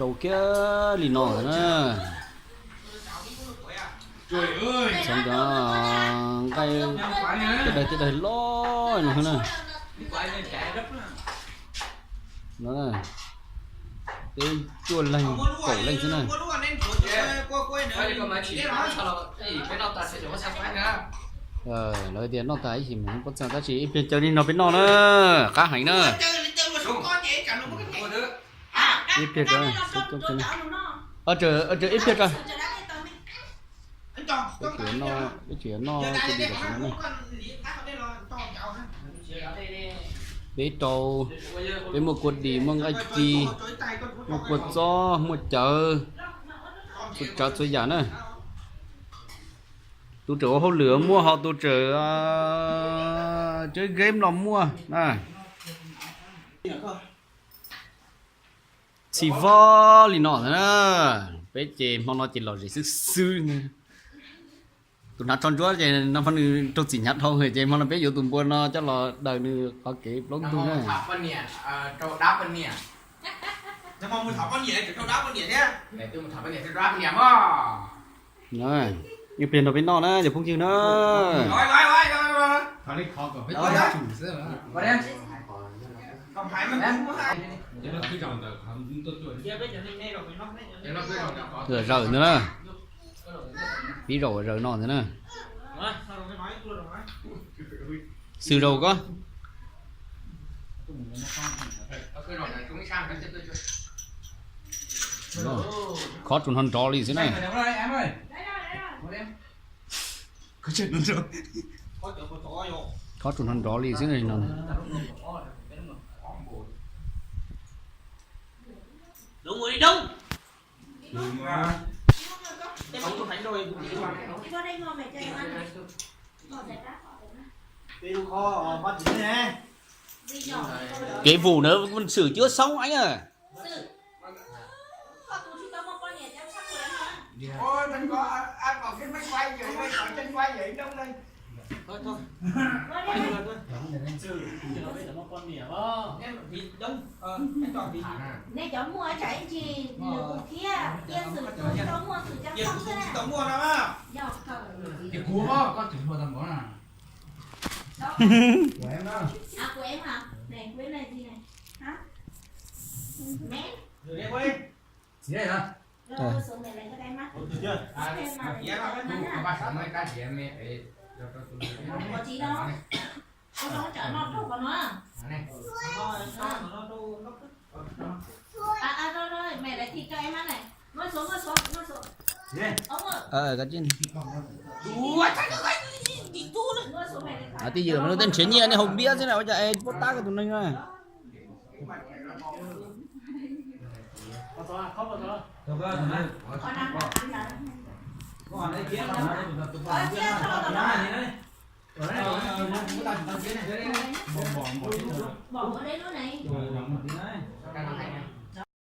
Tau kiag li no na. Xyov nkawd nqaij tej daim tej daim loj no na. No, peb cuaj leeg, kaum leej xwb na. Lawv tias noj tas ib xyem mus pob txha tab sis ib pliag caw li no peb noj na, qab heev na. Ib pliag rau, ib pliag rau. Peb tsis noj, peb tsis noj kua dis kom tsis noj na. Peb rau, peb muaj kua dis, muaj nqaij ci, muaj kua txob, muaj cawv, txhua tsav txhua yam na. Tus tswv ua hauj lwm muaj, ho tus tswv tsev game los muaj na. Txhim vog li no na, peb ces hmo no ces lom zem xwb xwb. Tus hnav tsho ntsuab ces no nws raug txim hnyav dhau ces hmo no peb yuav tus npua no coj los daws nws qhov kev plaub ntug na. Ib pliag nrog peb noj na cov phooj ywg na. Zaws ntawd na, pib zaum zaws no ntawd na. Xwm zaum koj. Khob tsuas nrov nrov li xwb na. Khob tsuas nrov nrov li xwb no. Kev vus ntawd xwm cuab xoob eeb. Nej cov muaj tsam ib ntsis nws kuv thiab, cia xwm tus tsis tau muaj xwm cov xoob xwb na. Yog kawg. Twj ywm mas lub tej nrhiav nyiaj nej haus npiab xwb na, ua cas es puab tab koj tus neeg na.